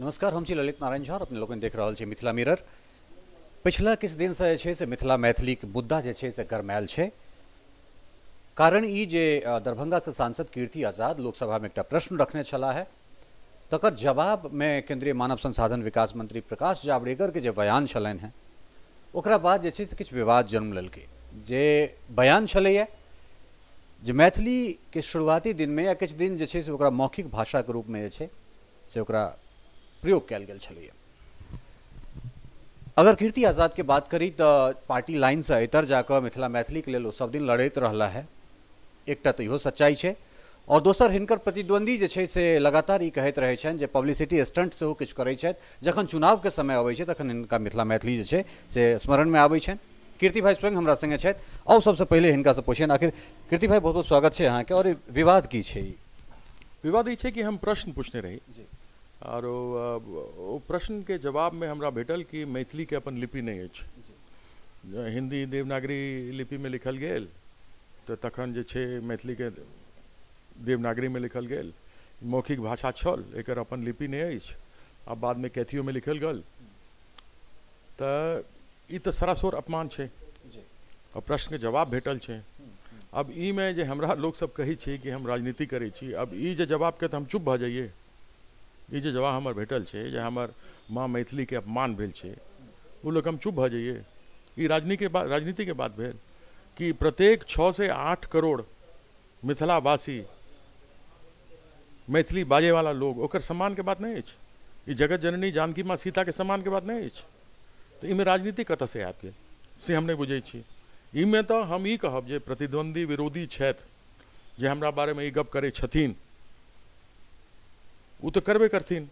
नमस्कार, हम छी ललित नारायण झा और अपने लोकनि देख रहल छी मिथिला मिरर। पिछला किछु दिनसँ जे छै से मिथिला मैथिलीके मुद्दा जे छै से गरमायल छै। कारण ई जे दरभंगासँ सांसद कीर्ति आजाद लोकसभामे एकटा प्रश्न रखने छलाह है, तकर जवाबमे केंद्रीय मानव संसाधन विकास मंत्री प्रकाश जावड़ेकर के जे बयान छलनि हेँ ओकरा बाद जे छै से किछु विवाद जन्म लेलकै। जे बयान छलैए जे मैथिलीके शुरुआती दिनमे या किछु दिन जे छै से ओकरा मौखिक भाषाके रूपमे जे छै से ओकरा प्रयोग कयल गेल छलैए। अगर कीर्ति आज़ाद के बात करी तऽ पार्टी लाइनसँ इतर जाकऽ मिथिला मैथिलीके लेल ओ सब दिन लड़ैत रहला है, एकटा तऽ इहो सच्चाइ छै। और दोसर हिनकर प्रतिद्वंदी जे छै से लगातार ई कहैत रहै छनि जे पब्लिसिटी स्टंट सेहो किछु करै छथि, जखन चुनावके समय अबै छै तखन हिनका मिथिला मैथिली जे छै से स्मरणमे आबै छनि। कीर्ति भाई स्वयं हमरा संगे छथि, आउ सबसँ पहिले हिनकासँ पुछियनि। आखिर कीर्ति भाई, बहुत बहुत स्वागत छै अहाँके। और विवाद की छै? विवाद ई छै कि हम प्रश्न पूछने रही और ओ प्रश्नके जवाबमे हमरा भेटल कि मैथिलीके अपन लिपि नहि अछि, हिन्दी देवनागरी लिपिमे लिखल गेल तऽ तखन जे छै मैथिलीके देवनागरीमे लिखल गेल, मौखिक भाषा छल, एकर अपन लिपि नहि अछि, आ बादमे कैथियोमे लिखल गेल। तऽ ई तऽ सरासर अपमान छै और प्रश्नके जवाब भेटल छै। अब ई मे जे हमरा लोकसब कहै छै कि हम राजनीति करै छी, अब ई जे जवाबके तऽ हम चुप भऽ जाइए। ई जे जवाब हमर भेटल छै जे हमर माँ मैथिलीके अपमान भेल छै, ओ लोक हम चुप भऽ जाइए? ई राजनीतिके बात भेल कि प्रत्येक 6 से 8 करोड़ मिथिलावासी मैथिली बाजैवाला लोग, ओकर सम्मानके बात नहि अछि। ई जगत जननी जानकी माँ सीताके सम्मानके बात नहि अछि। तऽ एहिमे राजनीति कतऽसँ आबि गेल से हम नहि बुझै छी। एहिमे तऽ हम ई कहब जे प्रतिद्वंदी विरोधी छथि जे हमरा बारेमे ई गप करै छथिन ओ तऽ करबे करथिन,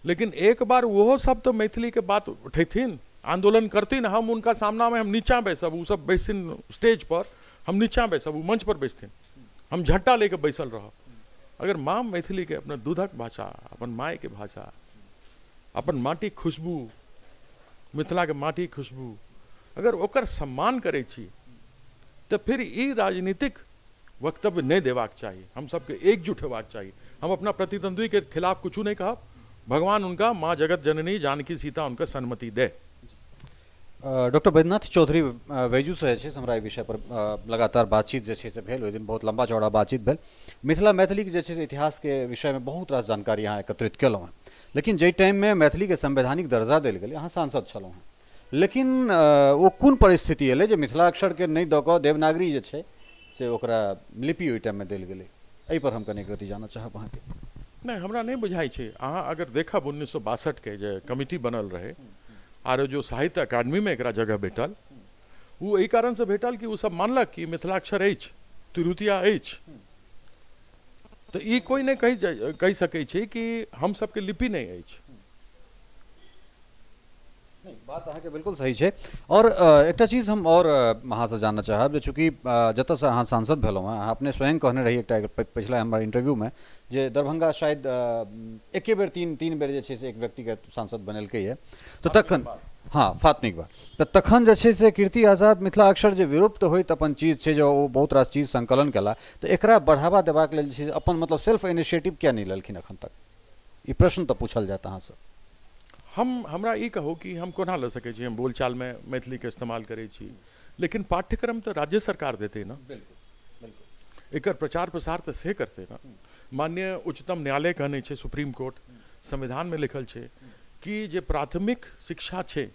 लेकिन एक बार ओहो सब तऽ मैथिलीके बात उठेथिन, आंदोलन करथिन, हम उनका सामनामे हम नीचाँ बैसब, ओ सब बैसथिन स्टेज पर, हम नीचाँ बैसब, ओ मंच पर बैसथिन, हम झट्टा लेके बैसल रहब। अगर माँ मैथिलीके अपना दूधक भाषा, अपन मायके भाषा, अपन माटिक खुशबू, मिथिलाके माटिक खुशबू, अगर ओकर सम्मान करै छी तऽ फिर ई राजनीतिक वक्तव्य नहि देबाक चाही। हम सबके एकजुट होबाक चाही। हम अपना प्रतिद्वंद्वीके खिलाफ कुछ नहीं कहब, भगवान उनका माँ जगत जननी जानकी सीता उनका सन्मति दे। डॉक्टर बैद्यनाथ चौधरी वैजूसँ जे छै से हमरा एहि विषय पर लगातार बातचीत जे छै से भेल, ओहि दिन बहुत लम्बा चौड़ा बातचीत भेल। मिथिला मैथिलीके जे छै से इतिहासके विषयमे बहुत रास जानकारी अहाँ एकत्रित केलहुँ हेँ, लेकिन जाहि टाइममे मैथिलीके संवैधानिक दर्जा देल गेलै अहाँ सांसद छलहुँ हेँ, लेकिन ओ कोन परिस्थिति एलै जे मिथिलाक्षरके नहि दऽ कऽ देवनागरी जे छै से ओकरा लिपि ओहि टाइममे देल गेलै? एहिपर हम कनेक रति जानऽ चाहब अहाँके। नहि, हमरा नहि बुझाइ छै। अहाँ अगर देखब 1962के जे कमिटी बनल रहै आरो जो साहित्य अकादमीमे एकरा जगह भेटल, ओ एहि कारणसँ भेटल कि ओ सब मानलक कि मिथिलाक्षर अछि, तिरुतिया अछि। तऽ ई कोइ नहि कहि सकै छै कि हम सबके लिपि नहि अछि। नहीं, बात अहाँके बिल्कुल सही छै। और एकटा चीज हम और अहाँसँ जानऽ चाहब जे चूँकि जतऽसँ अहाँ सांसद भेलहुँ हेँ, अहाँ अपने स्वयं कहने रही एकटा पिछला हमर इंटरव्यूमे जे दरभंगा शायद एके बेर तीन बेर जे छै से एक व्यक्तिके सांसद बनेलकै ये, तऽ तखन हाँ फातमीक बात, तऽ तखन जे छै से कीर्ति आज़ाद मिथिला अक्षर जे विलुप्त होइत अपन चीज छै जे ओ बहुत रास चीज संकलन केला, तऽ एकरा बढ़ावा देबाक लेल जे छै अपन मतलब सेल्फ इनिशिएटिव किया नहि लेलखिन एखन तक? ई प्रश्न तऽ पूछल जायत अहाँसँ। हमरा ई कहू कि हम कोना लऽ सकै छी? हम बोलचालमे मैथिलीके इस्तेमाल करै छी, लेकिन पाठ्यक्रम तऽ राज्य सरकार देतै ने, बिल्कुल बिल्कुल, एकर प्रचार प्रसार तऽ से करतै ने। माननीय उच्चतम न्यायालय कहने छै, सुप्रीम कोर्ट संविधानमे लिखल छै कि जे प्राथमिक शिक्षा छै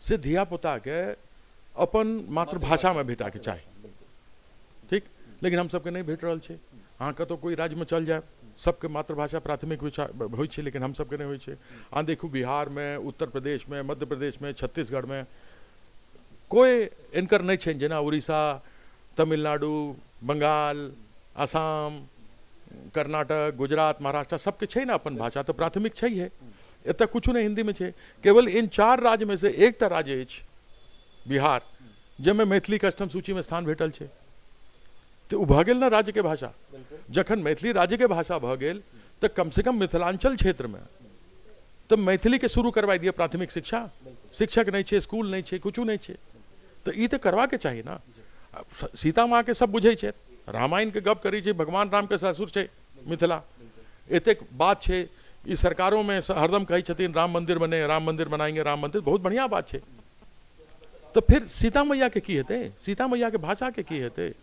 से धियापुताके अपन मातृभाषामे भेटाके चाही, ठीक? लेकिन हम सबके नहि भेट रहल छै। अहाँ कतहु कोइ राज्यमे चल जायब, सबके मातृभाषा प्राथमिक होइ छै, लेकिन हम सबके नहि होइ छै। अहाँ देखू बिहारमे, उत्तर प्रदेशमे, मध्य प्रदेशमे, छत्तीसगढ़मे कोइ इनकर नहि छै, जेना उड़ीसा, तमिलनाडु, बंगाल, आसाम, कर्नाटक, गुजरात, महाराष्ट्र, सबके छै ने अपन भाषा तऽ प्राथमिक छै है। एतऽ किछु नहि हिन्दीमे छै। केवल इन 4 राज्यमे से एकटा राज्य अछि बिहार, जाहिमे मैथिलीके अष्टम सूचीमे स्थान भेटल छै। तऽ ओ भऽ गेल ने राज्यके भाषा। जखन मैथिली राज्यके भाषा भऽ गेल तऽ कमसँ कम मिथिलांचल क्षेत्रमे तऽ मैथिलीके शुरू करवाइ दिअ प्राथमिक शिक्षा। शिक्षक नहि छै, स्कूल नहि छै, किछु नहि छै, तऽ ई तऽ करबाके चाही ने। सीता माँके सब बुझै छै, रामायणके गप करै छै, भगवान रामके सासुर छै मिथिला, एतेक बात छै। ई सरकारों में हरदम कहै छथिन राम मंदिर बने, राम मंदिर बनाएंगे, राम मंदिर, बहुत बढ़िया बात छै। तो फिर सीता मैया के की हेतै, सीता मैया के भाषा के की हेतै?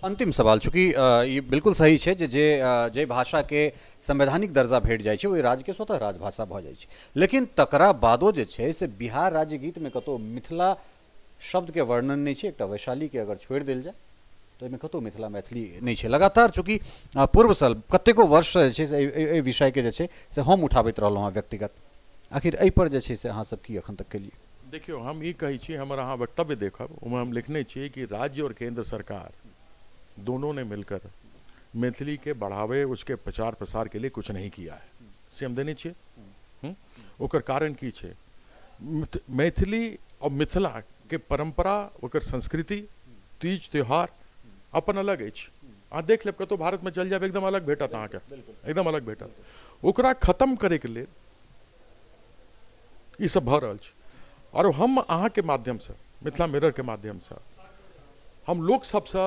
अंतिम सवाल, चूँकि ई बिल्कुल सही छै जे जे भाषा के संवैधानिक दर्जा भेट जाइ छै ओहि राज्य के स्वतः राजभाषा भऽ जाइ छै, लेकिन तकरा बादो जे छै से बिहार राज्य गीत में कतौ मिथिला शब्द के वर्णन नहि छै। एकटा वैशाली के अगर छोड़ि देल जाय तऽ ओहिमे कतौ मिथिला मैथिली नहि छै। लगातार चूँकि पूर्वसँ कतेको वर्षसँ जे छै से एहि विषयके जे छै से हम उठाबैत रहलहुँ हँ व्यक्तिगत, आखिर एहिपर जे छै से अहाँ सब की एखन तक केलियै? देखियौ, हम ई कहै छी, हमर अहाँ वक्तव्य देखब, ओहिमे हम लिखने छियै कि राज्य और केंद्र सरकार दोनों ने मिलकर मैथिली के बढ़ावे, उसके प्रचार प्रसार के लिए कुछ नहीं किया है, से हम देने छियै। ओकर कारण की छै? मैथिली और मिथिला के परंपरा, ओकर संस्कृति, तीज त्योहार अपन अलग अछि। अहाँ देख लेब कतहु भारतमे चलि जायब, एकदम अलग भेटत अहाँके, एकदम अलग भेटत। ओकरा खत्म करैके लेल ई सब भऽ रहल छै। आओर हम अहाँके माध्यमसँ, मिथिला मिररके माध्यमसँ, हम लोक सबसँ,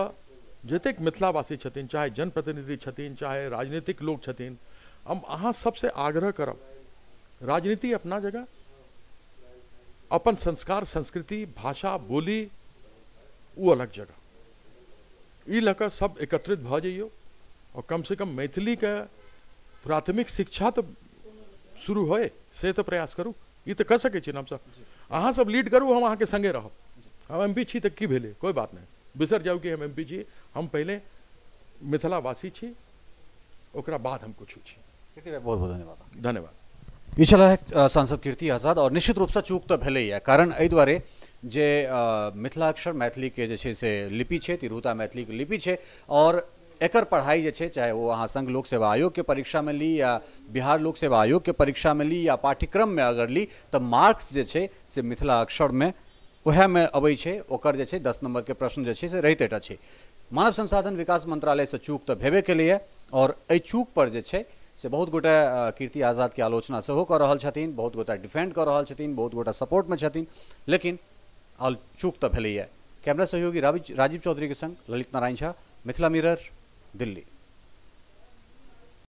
जतेक मिथिलावासी छथिन, चाहे जनप्रतिनिधि छथिन, चाहे राजनीतिक लोक छथिन, हम अहाँ सबसँ आग्रह करब, राजनीति अपना जगह, अपन संस्कार, संस्कृति, भाषा, बोली ओ अलग जगह, ई लऽ कऽ सब एकत्रित भऽ जइयौ और कम से कम मैथिलीके प्राथमिक शिक्षा तऽ शुरू होय, से तऽ प्रयास करू। ई तऽ कऽ सकै छी ने हमसब, अहाँ सब लीड करू, हम अहाँके संगे रहब। हम एम पी छी तऽ की भेलै, कोइ बात नहि, बिसरि जाउ कि हम एम पी छी, हम पहिले मिथिलावासी छी, ओकरा बाद हम किछु छी। बहुत बहुत धन्यवाद। धन्यवाद। ई छलाह सांसद कीर्ति आजाद। और निश्चित रूपसँ चूक तऽ भेलैए, कारण एहि दुआरे जे मिथिलाक्षर मैथिलीके जे छै से लिपि छै, तिरहुता मैथिलीके लिपि छै, और एकर पढ़ाई जे छै, चाहे ओ अहाँ संघ लोक सेवा आयोग के परीक्षा में ली या बिहार लोक सेवा आयोग के परीक्षा में ली या पाठ्यक्रम में अगर ली, तऽ मार्क्स जे छै से मिथिला अक्षर में वएहमे अबै छै, ओकर जे छै 10 नंबर के प्रश्न जे छै से रहिते टा छै। मानव संसाधन विकास मंत्रालयसँ चूक तऽ भेबे केलैए, और एहि चूक पर जे छै से बहुत गोटा कीर्ति आजाद के आलोचना सेहो कऽ रहल छथिन, बहुत गोटा डिफेंड कऽ रहल छथिन, बहुत गोटा सपोर्टमे छथिन, लेकिन चूक तऽ भेलैए। कैमरा सहयोगी राजीव चौधरी के संग ललित नारायण झा, मिथिला मिरर, दिल्ली।